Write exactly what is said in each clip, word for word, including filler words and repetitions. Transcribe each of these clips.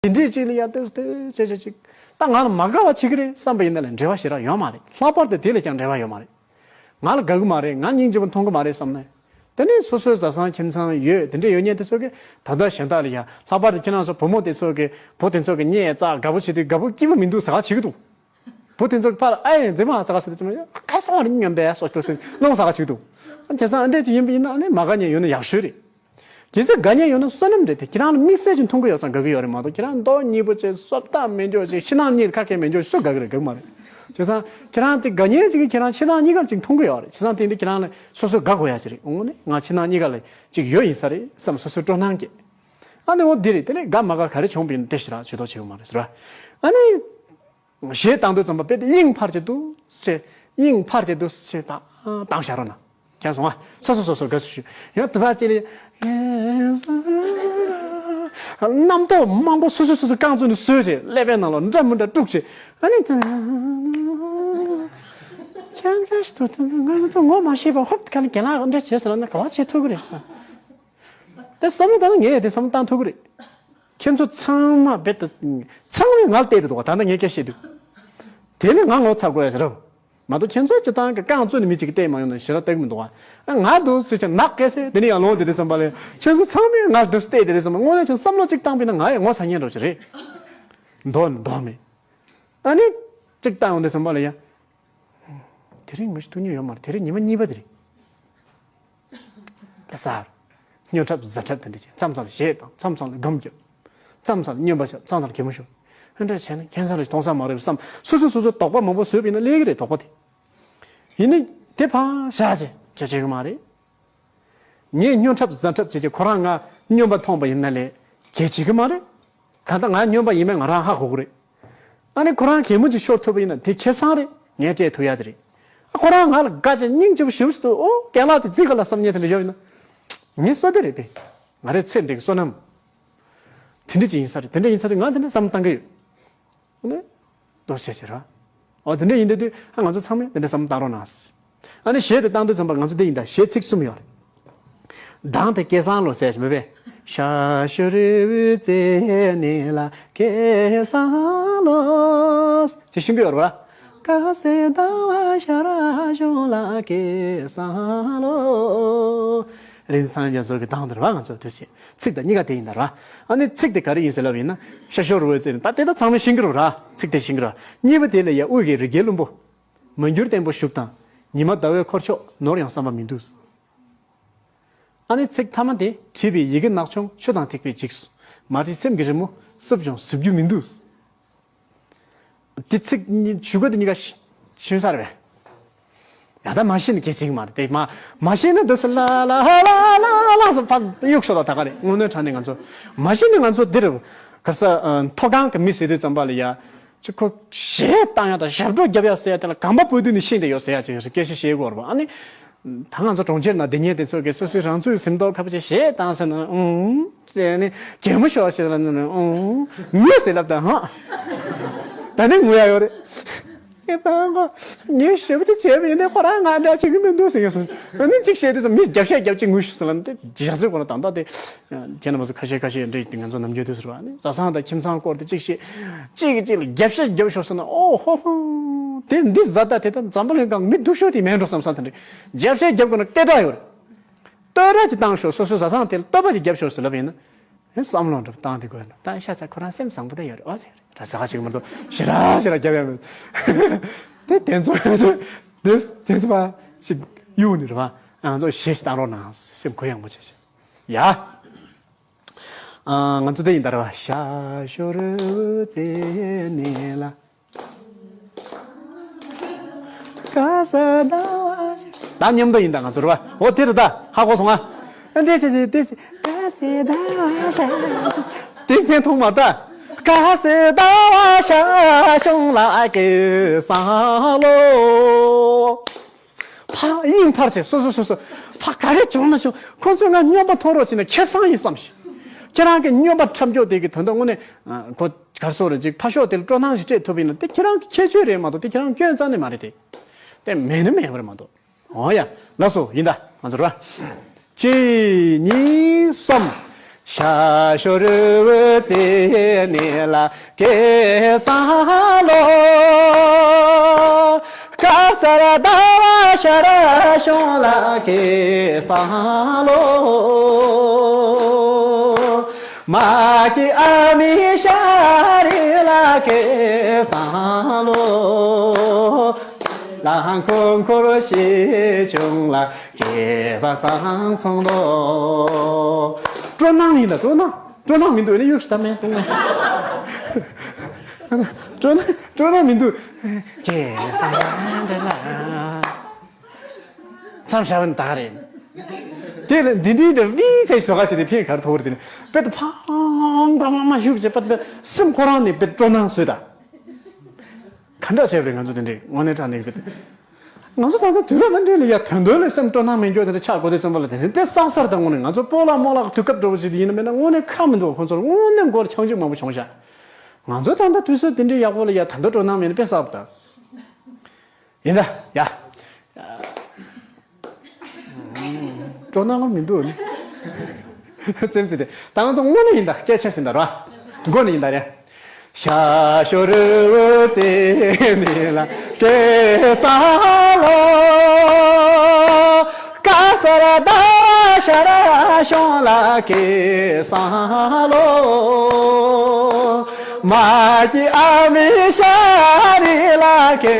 དེ་འདྲས་ཅིག་ལ་ཡ་ལྟོས་ལྟོས་བྱས་བྱས་ཅིག་ད་ང་ལ་མ་དགའ་བ་བྱེད་ཀྱི་རེད་བསམ་པ་ཡིན་ན་ལས་འབྲེལ་བ་ཞེ་དྲག་ཡོད་མ་རེད། ལྷག་པར་དུ་དེ་ལས་ཀྱང་འབྲེལ་བ་ཡོད་མ་རེད། ང་ལ་དགའ་གི་མ་རེད། ང་སྙིང་རྗེ་པོ་མཐོང་གི་མ་རེད་བསམ་ནས། དེ་ནས་སོ་སོའི་བཟའ་ཚང་ཁྱིམ་ཚང་ཡོད་དེ་འདྲས་ཡོད་མཁན་དེ་ཚོ་གིས་ད་ལྟ་གཞན་དག་ལ་ཡ་ལྷག་པར་དུ་ཁྱེད་རང་ཚོ་བུ་མོ་དེ་ཚོ་གིས་བུ་དེ་ཚོ་གི་བརྙས་བཙགས་དགའ་པོ་བྱེད་དུས་དགའ་པོ་སྐྱིད་པོ་མི་འདུག་ཟ་ཁ་བྱེད་ཀྱི་འདུག་བུ་དེ་ཚོ་གི་ཕར་ཨེ་མཛེས་མ་ཟ་ཁ་བྱེད་དུས་ཙམ་ཡ་ཁ་སང་བ་རིང་ངན་པས་སོ་སོ་སེ་སློང་ཟ་ཁ་བྱེད་ཀྱི་འདུག་བྱས་ཙང་ཨ་འདྲས་ཅིག་ཡིན་པ་ཡིན་ན་ཨ་ནི་མ་དགའ་མཁན་ཡོད་ན་ཡག་ཤོས་རེད། གལ་སྲིད་དགའ་མཁན་ཡོད་ན་བསོད་ནམས་རེད་དེ། ཁྱེད་རང་ལ་དམིགས་བསལ་གྱི་མཐོང་གི་ཡོད་ཙང་དགའ་གི་ཡོད་རེད་མ་གཏོགས། ཁྱེད་རང་མདོག་ཉེས་པོ་བྱས་སོབ་ཏག་མེད་འཇོག་བྱས་ཕྱི་ནང་གཉིས་ཁ་སྐད་མེད་འཇོག་སུ་དགའ་གི་རེད། དགའ་གི་མ་རེད། བྱས་ཙང་ཁྱེད་རང་དེ་དགའ་མཁན་ཅིག་གིས་ཁྱེད་རང་ཕྱི་ནང་གཉིས་ཀར་ཅིག་མཐོང་གི་ཡོད་རེད། བྱས་ཙང་དེ་འདི་ཁྱེད་རང་ལ་སོ་སོ་དགའ་དགོས་ཡ་ཅིག་རེད། དངོས་གནས་ང་ཕྱི་ནང་གཉིས་ཀ་ལ་ཅིག་ཡོད་ཡིན་ས་རེད་བསམ་སོ་སོའི་སྤྲོ་སྣང་སྐྱེ། ཨ་ནི་འོ་འདི་རེད། དེ་ནས་དགའ་མ་དགའ་ག་རེ་བྱུང་བ་ཡིན་ན་དེ་ཞེ་དྲག་ཇུས་གཏོགས་བྱེད་དགོས་མ་རེད་ཟེར་བ། ཨ་ནི། གཞས་བཏང་དུས་ཙམ་པ་དཔེ་དེ་དབྱིངས་འཕར་གྱི་འདུག་ཟེར། དབྱིངས་འཕར་གྱི་འདུག་ཟེར་བཏང་བཏང་བཞག་རོགས་གནང་། མཁྱེན་སོང་ང་། སོ་སོ་སོ་སོ་དགའ་བསུ་ཞུ། ཡང་དུ་བ་ཅི་ལི། རྣམ་རྟོག་མང་པོ་སོ་སོ་སོ་སོ་རྐང་བཙུགས་ནས་བཟོས་རྗེས་ཀླད་པའི་ནང་ལ་འདྲ་མི་འདྲ་དཀྲུགས་བྱས། ཨ་ནི། ཁྱེད་ཚོས་ང་ཚོ་ངོ་མ་ཤེས་པ་ཧོབ་ག་ལ་རྒན་ལགས་འདྲ་བྱས་ཟེར་ན་ག་བ་བྱེད་ཐུབ་ཀྱི་རེད། དེ་བསམ་བློ་བཏང་ན་ངས་དེ་བསམ་བློ་བཏང་ཐུབ་ཀྱི་རེད། ཁྱེད་ཚོ་ཚང་མ་རྦད་དེ་ཚང་མས་ང་ལ་བལྟས་ཏེ་འདུག་བ། ད་ལྟ་ངས་སྐད་བཤད་དུས། དེ་ནས་ང་ངོ་ཚ་དགོས་ཡ་ཞིག་རེད། མ་གཏོགས་ཁྱེད་ཚོ་སྤྱིར་བཏང་གི་རྐང་བཙུགས་ནས་མི་གཅིག་གིས་བལྟས་མ་ཡོང་ན་ཞེ་དྲག་བལྟ་གི་མི་འདུག་བ། ང་འདུག་ཟེར་ཀྱང་ནག་སྐད་ཟེར་དེ་ནས་ཡར་ལོངས་དེ་དུས་ཙམ་པ་ལ་ཁྱེད་ཚོ་ཚང་མས་ང་ལ་འདུག་བལྟས་དེ་དུས་ཙམ་པ་དངོས་གནས་ཀྱང་བསམ་བློ་གཅིག་བཏང་པས་ན་ང་ཡང་ངོ་ཚ་མཁན་འདྲ་བོ་ཅིག་རེད། མདོག་ནི་མདོག་མེད། ཨ་ནི། གཅིག་བལྟ་ཡོང་དུས་ཙམ་པ་ལ་ཡ། དེ་རིང་མི་ཞིག་ཐུག་མྱོང་ཡོད་མ་རེད། དེ་རིང་ཉི་མ་གཉིས་པ་དེ་རེད། དཔེ་གསར། སྨྱོ་འཁྲབ་ཟ་འཁྲབ་དེ་འདྲ་བྱས། མཚམས་མཚམས་ལ་གཞས་བཏང་། མཚམས་མཚམས་ལ་སྒོམ་རྒྱབ། མཚམས་མཚམས་ལ་སྨྱོན་པ་བཤད། མཚམས་མཚམས་ལ་གད་མོ་ཤོར། ཨ་འདྲ་བྱས་ན་ཁྱད་མཚར་རེ་མཐོང་ས་མ་རེད་བསམ། སོ་སོ་སོ་སོ་དོགས་པ་མང་པོ་བཟོས་པ་ཡིན་ན་སླེབས་ཀྱི་རེད་དོགས་པ་དེ། ཡིན་ནའི་དེ་ཕར་བཞག་བྱས་གལ་ཆེ་གི་མ་རེད། ངས་སྨྱོ་འཁྲབ་ཟ་འཁྲབ་བྱས་བྱས་ཁོ་རང་ང་སྨྱོན་པ་མཐོང་པ་ཡིན་ན་ལས་གལ་ཆེ་གི་མ་རེད། གང་ལྟར་ང་སྨྱོན་པ་ཡིན་མིན་ང་རང་ཧ་གོ་གི་རེད། ཨ་ནི་ཁོ་རང་གད་མོ་ཅིག་ཤོར་ཐུབ་པ་ཡིན་ན་དེ་ཁེ་བཟང་རེད། ངས་སྤྲད་ཐུབ་ཡ་དེ་རེད། ཨ་ཁོ་རང་ང་ལ་དགའ་ཅིག་སྙིང་རྗེ་པོ་ཞེ་པོ་ཞིག་འདུག་ཨོ་རྒན་ལགས་དེ་བརྩི་གི་ལ་བསམ་མཁན་དེ་འདྲ་ཡོད་ཡིན་ན། ངའི་བསོད་བདེ་རེད་དེ། ང་རའི་ཚེ་འདི་གི་བསོད་ནམས། དེ་འདྲ་ཅིག་ཡིན་ས་རེད། དེ་འདྲ་ཡིན་ས་རེད། ང་དེ་འདྲ་བསམ་བཏང་གི་ཡོད། ཨ་ནི། འདུག་སེ་བྱས་བྱས་ར། ཨོ་དེ་འདྲ་ཡིན་དུས་དུས་ཨ་ང་ཚོ་ཚང་མས་དེ་འདྲ་བསམ་བློ་བཏང་རོགས་གནང་། ཨ་ནི་གཞས་དེ་བཏང་དུས་ཙམ་པ་ང་ཚོ་འདི་ཡིན་ད། གཞས་ཚིག་གསུམ་ཡོད་རེད། གདངས་དེ་སྐལ་བཟང་ལོ་ཟེར་ཞིག་མེད་པས། ཤ་ཤོ་རི་བུ་ཙེ་ནི་ལ་སྐལ་བཟང་ལོ། དེ་ཤིང་གི་ཡོད་རེད་བ། ཀ་སེ་ད་བ་ཤ་ར་ཤོང་ལ་སྐལ་བཟང་ལོ། རིན་སངས་རྒྱས་མཚོ་གི་གདངས་དེ་རེད་བ། ང་ཚོ་དུས་ཆེན་ཚིག་དང་གཉིས་ཀ་དེ་ཡིན་ད་ར། ཨ་ནི་ཚིག་དེ་ག་རེ་ཡིན་ཟེར་ལབ་ཡིན་ན། ཤ་ཤོ་རི་བུ་ཙེ་ནི་ད་དེ་ད་ཚང་མས་ཤིང་གི་རེད་བ། ཚིག་དེ་ཤིང་གི་རེད་བ། གཉིས་པ་དེ་ལ་ཡ་དབུས་ཀྱི་རི་རྒྱལ་ལྷུན་པོ། མ་གྱུར་བརྟན་པོ་བཞུགས་དང་། ཉི་མ་ཟླ་བའི་འཁོར་ཕྱོགས་ནོར་ཡང་བསམ་པ་མི་འདུག་ཨ་ནི་ཚིག་ཐ་མ་དེ་བྲིས་པའི་ཡི་གེ་ནག་ཆུང་ཆུ་དང་ཐིགས་པའི་འཇིགས་སུ། མ་བྲིས་སེམས་ཀྱི་རི་མོ་བསུབས་ཀྱང་བཟོད་རྒྱུ་མི་འདུག་དེ་ཚིག་གཉིས་ཞུ་ག་དེ་གཉིས་ཀ་ཤི་ཤི་ས་རེད་པས། ཡ་ད་མ་ཤེས་ན་སྐད་ཆ་ཞིག་མ་རེད་དེ། མ་མ་ཤེས་ན་འདུག་སེ་ལ་ལ་ལ་ལ་ལ་སོ་ཕ་གཡུག་ཤོག་ད་ད་ག་རེད། དངོས་གནས་དྲང་གནས་ང་ཚོ་མ་ཤེས་ན་ང་ཚོ་འདིར་ག་ས་མཐོ་སྒང་གི་མི་ཟེར་དུས་ཙམ་པ་ལ་ཡ། ཅི་ཁོ་གཞས་བཏང་ཡ་དང་ཞབས་བྲོ་རྒྱབ་ཡ་ཟེར་ཡ་དེ་ལ་གོམ་པ་སྤོས་དུས་ནས་ཤེས་བསྡད་ཡོད་ཟེར་ཡ་ཅིག་ཡོད་ཟེར་སྐད་ཆ་བཤད་དགོས་རེད་པ། ཨ་ནི། ད་ང་ཚོ་གྲོང་ཁྱེར་ནང་བསྡད་མཁན་དེ་ཚོ་གིས་སོ་སོའི་རང་ཚུགས་ཟིན་མདོག་ཁ་པོ་ཅིག་གཞས་བཏང་ཟེར་ན་ཨུང་ཟེར་ནས་གད་མོ་ཤོར་ཟེར་ལ་ནི་ཨུང་ངུ་ཟེར་ལབ་དང་ཧ། ད་ནི་ངུ་ཡ་ཡོད་རེད། ཅེས་པ་ངོ་ངས་ཞེ་པོ་ཅིག་བྱས་པ་ཡིན་ན་ཁོ་རང་ང་འདྲ་བྱེད་ཀྱི་མི་འདུག་ཟེར་ཡོད་སོང་། ཨ་ནི་ཅིག་བཤད་དུས་ཙམ་མི་རྒྱབ་བཤད་རྒྱབ་ཅིག་ངུ་ཤོག་ཟེར་ལ་འདི་ཞག་ཚོད་ཁོ་ན་ད་ལྟ་དེ། ཁྱེད་རྣམ་པ་ཚོ་ཁ་ཤས་ཁ་ཤས་འདྲ་ཡིན་ང་ཚོ་ནམ་རྒྱུན་དུས་ཟེར་བ་ནི་བཟའ་ཚང་དང་ཁྱིམ་ཚང་སྐོར་དེ་གཅིག་བཤད། གཅིག་གིས་གཅིག་ལ་རྒྱབ་བཤད་རྒྱབ་ཤོག་ཟེར་ན་ཨོ་ཧོ་ཧོ། དེ་འདི་བཟའ་ཟླ་དེ་ད་འཛམ་བུ་གླིང་སྒང་མི་སྡུག་ཤོས་དེ་མེད་འགྲོ་བསམ་བསམ་དེ་འདྲ། རྒྱབ་བཤད་རྒྱབ་དགོས་ན་སྐད་གྲགས་ཡོད་རེད། བསྟོད་ར་ཅིག་བཏང་ཤོག་སོ་སོའི་བཟའ་ཚང་དེ་ལ་བསྟོད་པ་ཅིག་རྒྱབ་ཤོག་ཟེར་ལབ་ཡིན་ན། ཨེ་བསམ་བློ་འདྲ་བཏང་དེ་དགོས་ན་ད་ཤ་ཚ་ཁོ་རང་སེམས་བཟང་པོ་ད་ཡོད་རེད་ཨོ་ཟེར་ར་ཟ་ཁ་ཅིག་མ་གཏོགས་ཞེ་དྲག་ཞེ་དྲག་རྒྱབ་ཡ་མེད། དེ་དེ་ཚོ་དེ་དེ་ཚོ་ཕ་ཅིག་གཡུག་ནི་རེད་བ། ང་ཚོ་གཞས་ཤིག་བཏང་རོགས་གནང་སེམས་གུ་ཡངས་པོ་བྱས་ཤིག་ཡ། ཨ། ང་ཚོ་དེ་ཡིན་ད་ར་བ། ཤ་ཤོ་རི་བུ་ཙེ་ནེ་ལ། ཀ་ས་ད་བ་ཤ། ད་མཉམ་དུ་ཡིན་ད་ང་ཚོ་ར་བ། འོ་དེ་རེད་ད། ཧ་གོ་སོང་ང་། ཨ་འདྲས་ཅི་ཅི་དེ་ཅི། ཀ་ས་ད་བ་ཤ་ཤ། དེ་ཕན་ཐོགས་མ་ད། ཀ་ས་ད་བ་ཤ་ཤོང་ལ་ཀེ་ས་ལོ། ཕ་དབྱིངས་འཕར་བྱས་སོ་སོ་སོ་སོ། ཕ་ག་རེ་བྱུང་ན་བྱུང་ཁོང་ཚོས་ང་སྨྱོན་པ་མཐོང་རོགས་བྱས་ན་ཁེ་བཟང་ཡིན་བསམ་ཞིང་། ཁྱེད་རང་གི་སྨྱོན་པ་འཁྲབ་མགྱོགས་དེ་གི་དོན་དག་དངོས་གནས་ཨ། ཁོ་གར་སོ་རེ་ཅིག་ཕ་ཤོག་དེ་ལ་སྤྲོ་སྣང་ཞིག་སྤྲད་ཐུབ་ཡིན་ན་དེ་ཁྱེད་རང་གི་ཁྱད་ཆོས་རེད་མ་གཏོགས་དེ་ཁྱེད་རང་སྐྱོན་རྩ་ནས་མ་རེད་དེ། དེ་མེད་ན་མེད་པ་རེད་མ་གཏོགས། འོ་ཡ། ལགས་སོ་ཡིན་ད་ང་ཚོ་ར། གཅིག་གཉིས་གསུམ། ཤར་ཕྱོགས་རི་བོའི་རྩེ་ནས་ལ་སྐལ་བཟང་ལོ། དཀར་གསལ་ཟླ་བ་ཤར་བྱུང་ལ་སྐལ་བཟང་ལོ། མ་སྐྱེས་ཨ་མའི་ཤ་རུས་ལ་སྐལ་བཟང་ལོ། ལ་འཁོར་འཁོར་ཞིག་བྱུང་ལ་སྐལ་བ་བཟང་སོང་ལོ། སྤྲོ་སྣང་ཡིན་ད། སྤྲོ་སྣང་སྤྲོ་སྣང་མི་འདུག་ནི་གཡུག་ཞིག་ད་མེད་གཏོང་མེད། སྤྲོ་སྣང་སྤྲོ་སྣང་མི་འདུག་སྐལ་བཟང་འདྲ་ལ། མཚམས་བཞག་པ་ནི་ད་ག་རེད། དེ་ལ་འདི་འདྲའི་འདྲ་བི་ཚེ་ཞོགས་ཁ་ཞིག་དེ་ཕན་གར་ཐོག་རེད། དེ་ནི་དཔེ་ད་ཕང་ཕང་ཕང་ཕང་ཞུགས་བྱེད་པ་དཔེ་སེམས་ཁོ་རང་ནི་དཔེ་སྤྲོ་སྣང་བཟོས་ད། ག་འདྲ་བྱས་པ་རེད། ང་ཚོ་དེ་འདྲའི་དངོས་གནས་དྲང་གནས་ཀྱི་དཔེ་ད། ང་ཚོ་ད་ལྟ་དུས་རབས་མ་འདྲེས་ལ་ཡ་དོན་དོན་ལ་སེམས་སྤྲོ་སྣང་མེད་མཁན་དེ་འདྲ་ཆགས་དགོས་དུས་ཙམ་པ་ལ། དེ་ནི་དཔེ་བསགས་གསར་དང་དངོས་གནས་ང་ཚོ་སྤོ་ལགས་རྨོ་ལགས་དུས་སྐབས་འགྲོ་བ་ཞིག་དེ་ཡིན་ན་མིན་ན་དངོས་གནས་ཁག་མི་འདུག་ཁོང་ཚོར་དངོས་གནས་མགོར་ཆང་ཆུང་མང་པོ་བྱུང་ཤག་ང་ཚོ་ད་ལྟ་དུས་ཚོད་དེ་འདྲའི་ཡག་པོ་ལ་ཡ་ད་ལྟ་སྤྲོ་སྣང་མེད་ན་དཔེ་བསགས་པ་ད། ཡིན་ད་ཡ། སྤྲོ་སྣང་མི་འདུག་ནི། ཙེམ་ཙེ་དེ་ད་ང་ཚོ་དངོས་གནས་ཡིན་ད། སྐད་ཆ་ཟིན་ད་ར། མགོ་ནས་ཡིན་ད་རེད། ཤར་ཕྱོགས་རི་བོའི་རྩེ་ནས་ལ་སྐལ་བཟང་ལོ། དཀར་གསལ་ཟླ་བ་ཤར་བྱུང་ལ་སྐལ་བཟང་ལོ། མ་སྐྱེས་ཨ་མའི་ཤ་རུས་ལ་སྐལ་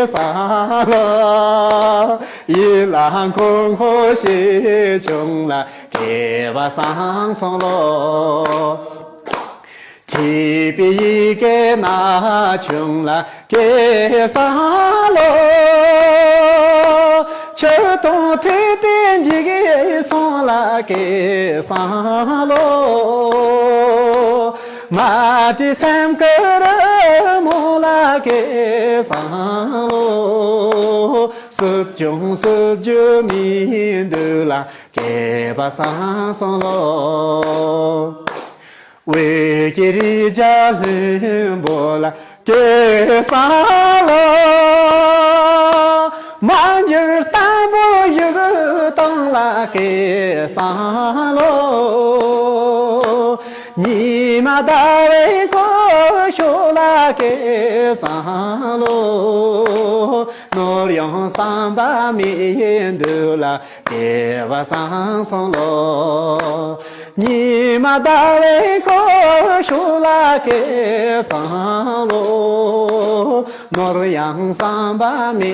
བཟང་ལོ། ཡིད་ལ་འཁོར་འཁོར་ཞིག་བྱུང་ལ་སྐལ་བ་བཟང་སོང་ལོ། བྲིས་པའི་ཡི་གེ་ནག་བྱུང་ལ་སྐལ་བཟང་ལོ། ཆུ་དྭངས་ཐིགས་པའི་འཇིག་སོང་ལ་སྐལ་བཟང་ལོ། མ་བྲིས་སེམས་ཀྱི་རི་མོ་ལ་སྐལ་བཟང་ལོ། སྲིབ་ཅུང་སྲིབ་རྒྱུ་མི་འདུག་ལ་སྐལ་བ་བཟང་སོང་ལོ། འོད་ཀྱི་རི་རྒྱལ་ལྷུན་པོ་ལ་སྐལ་བཟང་ལོ། མ་འགྱུར་དང་པོ་ཡུག་དང་ལ་སྐལ་བཟང་ལོ། ཉི་མ་ཟླ་བའི་འཁོར་ཞུགས་ལ་སྐལ་བཟང་ལོ། ནོར་ཡང་བསམ་པ་མི་འདུག་ལ་སྐལ་བ་བཟང་སོང་ལོ། ཉི་མ་ཟླ་བའི་འཁོར་ཞུགས་ལ་སྐལ་བཟང་ལོ། ནོར་ཡང་བསམ་པ་མི་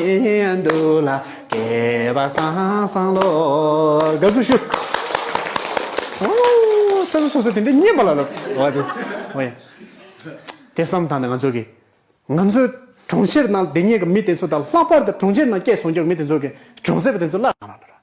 འདུག་ལ་སྐལ་བ་བཟང་སོང་ལོ། དགའ་བསུ་ཞུ། ཨོ། སོ་སོ་སོ་སོ་དེ་འདྲ་སྙན་པ་ལ་ལབ། འོ་དེ། འོ་ཡ། དེ་བསམ་བཏང་ནས་ང་ཚོ་གི་ང་ཚོའི་གྲོང་ཁྱེར་ནང་བསྡད་མཁན་གྱི་མི་དེ་ཚོ་དང་། ལྷག་པར་དུ་གྲོང་ཁྱེར་ནང་སྐྱེས་སོང་རྒྱུ་མི་དེ་ཚོ་གི་གྲོང་གསེབ་དེ་ཚོ་བརླག་གནང་རོགས།